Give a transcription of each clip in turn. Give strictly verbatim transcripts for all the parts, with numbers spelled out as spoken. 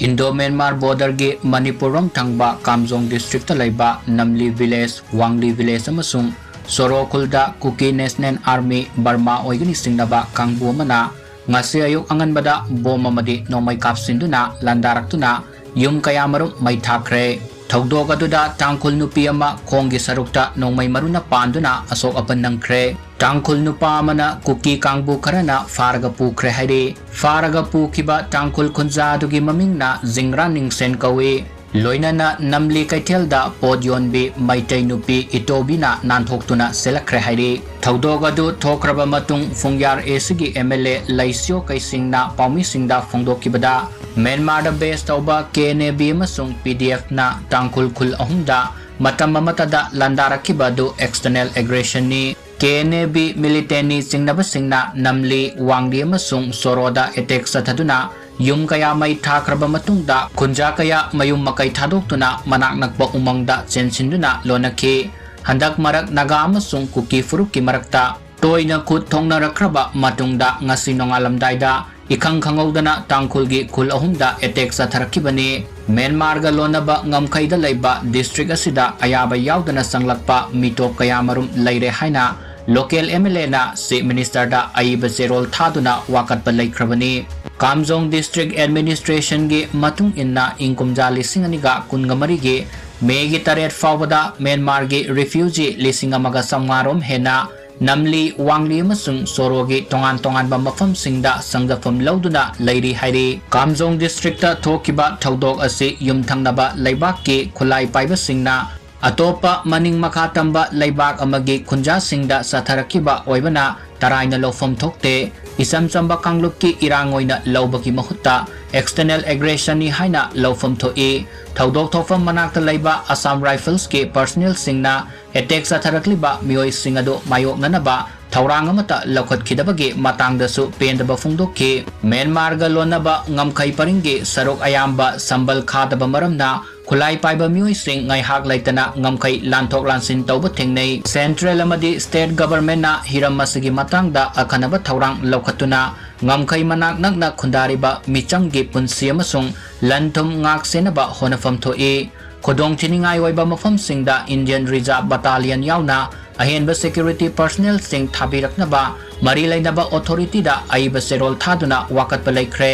Indo-Myanmar borderꯒꯤ ꯃꯅꯤꯄꯨꯔꯔꯣꯝ ꯊꯪꯕ ꯀꯥꯝꯖꯣꯡ districtꯇ ꯂꯩꯕ ꯅꯝꯂꯤ village, ꯋꯥꯡꯂꯤ village ꯑꯃꯁꯨꯡ ꯁꯣꯔꯣ ꯈꯨꯜꯗ Kuki National Army, ꯕꯔꯃꯥ ꯑꯣꯏꯒꯅꯤ ꯆꯤꯡꯅꯕ ꯀꯥꯡꯕꯨ ꯑꯃꯅ ꯉꯁꯤ ꯑꯌꯨꯛ ꯑꯉꯟꯕꯗ ꯕꯣꯝ ꯑꯃꯗꯤ ꯅꯣꯡꯃꯩ ꯀꯥꯞꯁꯤꯟꯗꯨꯅ ꯂꯥꯟꯗꯥꯔꯛꯇꯨꯅ ꯌꯨꯝ ꯀꯌꯥꯃꯔꯨꯝ ꯃꯩ ꯊꯥꯈ꯭ꯔꯦ꯫ ꯊꯧꯗꯣꯛ ꯑꯗꯨꯗ ꯇꯥꯡꯈꯨꯜ ꯅꯨꯄꯤ ꯑꯃ ꯈꯣꯡꯒꯤ ꯁꯔꯨꯛꯇ ꯅꯣꯡꯃꯩ ꯃꯔꯨꯅ ꯄꯥꯟꯗꯨꯅ ꯑꯁꯣꯛ ꯑꯄꯟ ꯅꯪꯈ꯭ꯔꯦ꯫ ꯇꯥꯡꯈꯨꯜ ꯅꯨꯄꯥ ꯑꯃꯅ ꯀꯨꯀꯤ ꯀꯥꯡꯕꯨ ꯈꯔꯅ ꯐꯥꯔꯒ ꯄꯨꯈ꯭ꯔꯦ ꯍꯥꯏꯔꯤ꯫ ꯐꯥꯔꯒ ꯄꯨꯈꯤꯕ ꯇꯥꯡꯈꯨꯜ ꯈꯨꯟꯖꯥ ꯑꯗꯨꯒꯤ ꯃꯃꯤꯡꯅ ꯖꯤꯡꯔꯥ ꯅꯤꯡꯁꯦꯟ ꯀꯧꯏ꯫ ꯂꯣꯏꯅꯅ ꯅꯝꯂꯤ ꯀꯩꯊꯦꯜꯗ ꯄꯣꯠ ꯌꯣꯟꯕꯤ ꯃꯩꯇꯩ ꯅꯨꯄꯤ ꯏꯇꯣꯕꯤꯅ ꯅꯥꯟꯊꯣꯛꯇꯨꯅ ꯆꯦꯜꯂꯛꯈ꯭ꯔꯦ ꯍꯥꯏꯔꯤ꯫ ꯊꯧꯗꯣꯛ ꯑꯗꯨ ꯊꯣꯛꯈ꯭ꯔꯕ ꯃꯇꯨꯡ ꯐꯨꯡꯌꯥꯔ ACꯒꯤ MLA ꯂꯩꯁꯤꯌꯣ ꯀꯩꯁꯤꯡꯅ ꯄꯥꯎꯃꯤꯁꯤꯡꯗ ꯐꯣꯡꯗꯣꯛꯈꯤꯕꯗ, ꯃ꯭ꯌꯥꯟꯃꯥꯔꯗ base ꯇꯧꯕ KNA-B ꯑꯃꯁꯨꯡ PDFꯅ ꯇꯥꯡꯈꯨꯜ ꯈꯨꯜ ꯑꯍꯨꯝꯗ ꯃꯇꯝ ꯑꯃꯠꯇꯗ ꯂꯥꯟꯗꯥꯔꯛꯈꯤꯕ ꯑꯗꯨ external aggressionꯅꯤ꯫ KNA-B militantꯅꯤ ꯆꯤꯡꯅꯕꯁꯤꯡꯅ ꯅꯝꯂꯤ, ꯋꯥꯡꯂꯤ ꯑꯃꯁꯨꯡ ꯁꯣꯔꯣꯗ attack ꯆꯠꯊꯗꯨꯅ ꯌꯨꯝ ꯀꯌꯥ ꯃꯩ ꯊꯥꯈ꯭ꯔꯕ ꯃꯇꯨꯡꯗ ꯈꯨꯟꯖꯥ ꯀꯌꯥ ꯃꯌꯨꯝ ꯃꯀꯩ ꯊꯥꯗꯣꯛꯇꯨꯅ ꯃꯅꯥꯛ ꯅꯛꯄ ꯎꯃꯪꯗ ꯆꯦꯟꯁꯤꯟꯗꯨꯅ ꯂꯣꯟꯅꯈꯤ꯫ ꯍꯟꯗꯛ ꯃꯔꯛ ꯅꯥꯒꯥ ꯑꯃꯁꯨꯡ ꯀꯨꯀꯤ ꯐꯨꯔꯨꯞꯀꯤ ꯃꯔꯛꯇ ꯇꯣꯏꯅ ꯈꯨꯠ ꯊꯣꯛꯅꯔꯛꯈ꯭ꯔꯕ ꯃꯇꯨꯡꯗ ꯉꯁꯤ ꯅꯣꯡꯉꯥꯜꯂꯝꯗꯥꯏꯗ ꯏꯈꯪ ꯈꯪꯍꯧꯗꯅ ꯇꯥꯡꯈꯨꯜꯒꯤ ꯈꯨꯜ ꯑꯍꯨꯝꯗ attack ꯆꯠꯊꯔꯛꯈꯤꯕꯅꯤ꯫ ꯃ꯭ꯌꯥꯟꯃꯥꯔꯒ ꯂꯣꯟꯅꯕ ꯉꯝꯈꯩꯗ ꯂꯩꯕ district ꯑꯁꯤꯗ ꯑꯌꯥꯕ ꯌꯥꯎꯗꯅ ꯆꯪꯂꯛꯄ ꯃꯤꯇꯣꯞ ꯀꯌꯥꯃꯔꯨꯝ ꯂꯩꯔꯦ ꯍꯥꯏꯅ local MLAꯅ Chief Ministerꯗ ꯑꯏꯕ ꯆꯦꯔꯣꯜ ꯊꯥꯗꯨꯅ ꯋꯥꯀꯠꯄ ꯂꯩꯈ꯭ꯔꯕꯅꯤ꯫ ꯀꯥꯝꯖꯣꯡ district administrationꯒꯤ ꯃꯇꯨꯡ ꯏꯟꯅ ꯏꯪ ꯀꯨꯝꯖꯥ ꯂꯤꯁꯤꯡ ꯑꯅꯤꯒ ꯀꯨꯟꯒ ꯃꯔꯤꯒꯤ Mayꯒꯤ ꯇꯔꯦꯠ ꯐꯥꯎꯕꯗ ꯃ꯭ꯌꯥꯟꯃꯥꯔꯒꯤ refugee ꯂꯤꯁꯤꯡ ꯑꯃꯒ ꯆꯥꯝꯃꯉꯥ ꯔꯣꯝ ꯍꯦꯟꯅ ꯅꯝꯂꯤ, ꯋꯥꯡꯂꯤ ꯑꯃꯁꯨꯡ ꯁꯣꯔꯣꯒꯤ ꯇꯣꯉꯥꯟ ꯇꯣꯉꯥꯟꯕ ꯃꯐꯝꯁꯤꯡꯗ ꯆꯪꯖꯐꯝ ꯂꯧꯗꯨꯅ ꯂꯩꯔꯤ ꯍꯥꯏꯔꯤ꯫ ꯀꯥꯝꯖꯣꯡ districtꯇ ꯊꯣꯛꯈꯤꯕ ꯊꯧꯗꯣꯛ ꯑꯁꯤ ꯌꯨꯝꯊꯪꯅꯕ ꯂꯩꯕꯥꯛꯀꯤ ꯈꯨꯠꯂꯥꯏ ꯄꯥꯏꯕꯁꯤꯡꯅ ꯑꯇꯣꯞꯄ ꯃꯅꯤꯡ ꯃꯈꯥ ꯇꯝꯕ ꯂꯩꯕꯥꯛ ꯑꯃꯒꯤ ꯈꯨꯟꯖꯥꯁꯤꯡꯗ ꯆꯠꯊꯔꯛꯈꯤꯕ ꯑꯣꯏꯕꯅ ꯇꯔꯥꯏꯅ ꯂꯧꯐꯝ ꯊꯣꯛꯇꯦ꯫ ꯏꯆꯝ ꯆꯝꯕ ꯀꯥꯡꯂꯨꯞꯀꯤ ꯏꯔꯥꯡ ꯑꯣꯏꯅ ꯂꯧꯕꯒꯤ ꯃꯍꯨꯠꯇ external aggressionꯅꯤ ꯍꯥꯏꯅ ꯂꯧꯐꯝ ꯊꯣꯛꯏ꯫ ꯊꯧꯗꯣꯛ ꯊꯣꯛꯐꯝ ꯃꯅꯥꯛꯇ ꯂꯩꯕ Assam Riflesꯀꯤ personnelꯁꯤꯡꯅ attack ꯆꯠꯊꯔꯛꯂꯤꯕ ꯃꯤꯑꯣꯏꯁꯤꯡ ꯑꯗꯨ ꯃꯥꯌꯣꯛꯅꯅꯕ ꯊꯧꯔꯥꯡ ꯑꯃꯠꯇ ꯂꯧꯈꯠꯈꯤꯗꯕꯒꯤ ꯃꯇꯥꯡꯗꯁꯨ ꯄꯦꯟꯗꯕ ꯐꯣꯡꯗꯣꯛꯈꯤ꯫ ꯃ꯭ꯌꯥꯟꯃꯥꯔꯒ ꯂꯣꯟꯅꯕ ꯉꯝꯈꯩ ꯄꯔꯤꯡꯒꯤ ꯁꯔꯨꯛ ꯑꯌꯥꯝꯕ ꯁꯝꯕꯜ ꯈꯥꯗꯕ ꯃꯔꯝꯅ ꯈꯨꯠꯂꯥꯏ ꯄꯥꯏꯕ ꯃꯤꯑꯣꯏꯁꯤꯡ ꯉꯥꯏꯍꯥꯛ ꯂꯩꯇꯅ ꯉꯝꯈꯩ ꯂꯥꯟꯊꯣꯛ ꯂꯥꯟꯁꯤꯟ ꯇꯧꯕ ꯊꯦꯡꯅꯩ꯫ Central ꯑꯃꯗꯤ state governmentꯅ ꯍꯤꯔꯝ ꯑꯁꯤꯒꯤ ꯃꯇꯥꯡꯗ ꯑꯈꯟꯅꯕ ꯊꯧꯔꯥꯡ ꯂꯧꯈꯠꯇꯨꯅ ꯉꯝꯈꯩ ꯃꯅꯥꯛ ꯅꯛꯅ ꯈꯨꯟꯗꯥꯔꯤꯕ ꯃꯤꯆꯝꯒꯤ ꯄꯨꯟꯁꯤ ꯑꯃꯁꯨꯡ ꯂꯟ ꯊꯨꯝ ꯉꯥꯛ ꯁꯦꯟꯅꯕ ꯍꯣꯠꯅꯐꯝ ꯊꯣꯛꯏ꯫ ꯈꯨꯗꯣꯡ ꯊꯤꯅꯤꯡꯉꯥꯏ ꯑꯣꯏꯕ ꯃꯐꯝꯁꯤꯡꯗ Indian Reserve Battalion ꯌꯥꯎꯅ ꯑꯍꯦꯟꯕ security personnelꯁꯤꯡ ꯊꯥꯕꯤꯔꯛꯅꯕ ꯃꯔꯤ ꯂꯩꯅꯕ authorityꯗ ꯑꯏꯕ ꯆꯦꯔꯣꯜ ꯊꯥꯗꯨꯅ ꯋꯥꯀꯠꯄ ꯂꯩꯈ꯭ꯔꯦ꯫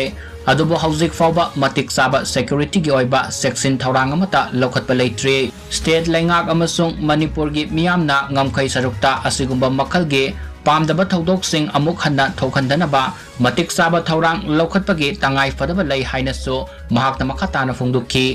ꯑꯗꯨꯕꯨ ꯍꯧꯖꯤꯛ ꯐꯥꯎꯕ ꯃꯇꯤꯛ ꯆꯥꯕ securityꯒꯤ ꯑꯣꯏꯕ ꯆꯦꯛꯁꯤꯟ ꯊꯧꯔꯥꯡ ꯑꯃꯠꯇ ꯂꯧꯈꯠꯄ ꯂꯩꯇ꯭ꯔꯤ꯫ State ꯂꯩꯉꯥꯛ ꯑꯃꯁꯨꯡ ꯃꯅꯤꯄꯨꯔꯒꯤ ꯃꯤꯌꯥꯝꯅ ꯉꯝꯈꯩ ꯁꯔꯨꯛꯇ ꯑꯁꯤꯒꯨꯝꯕ ꯃꯈꯜꯒꯤ ꯄꯥꯝꯗꯕ ꯊꯧꯗꯣꯛꯁꯤꯡ ꯑꯃꯨꯛ ꯍꯟꯅ ꯊꯣꯛꯍꯟꯗꯅꯕ ꯃꯇꯤꯛ ꯆꯥꯕ ꯊꯧꯔꯥꯡ ꯂꯧꯈꯠꯄꯒꯤ ꯇꯉꯥꯏ ꯐꯗꯕ ꯂꯩ ꯍꯥꯏꯅꯁꯨ ꯃꯍꯥꯛꯅ ꯃꯈꯥ ꯇꯥꯅ ꯐꯣꯡꯗꯣꯛꯈꯤ꯫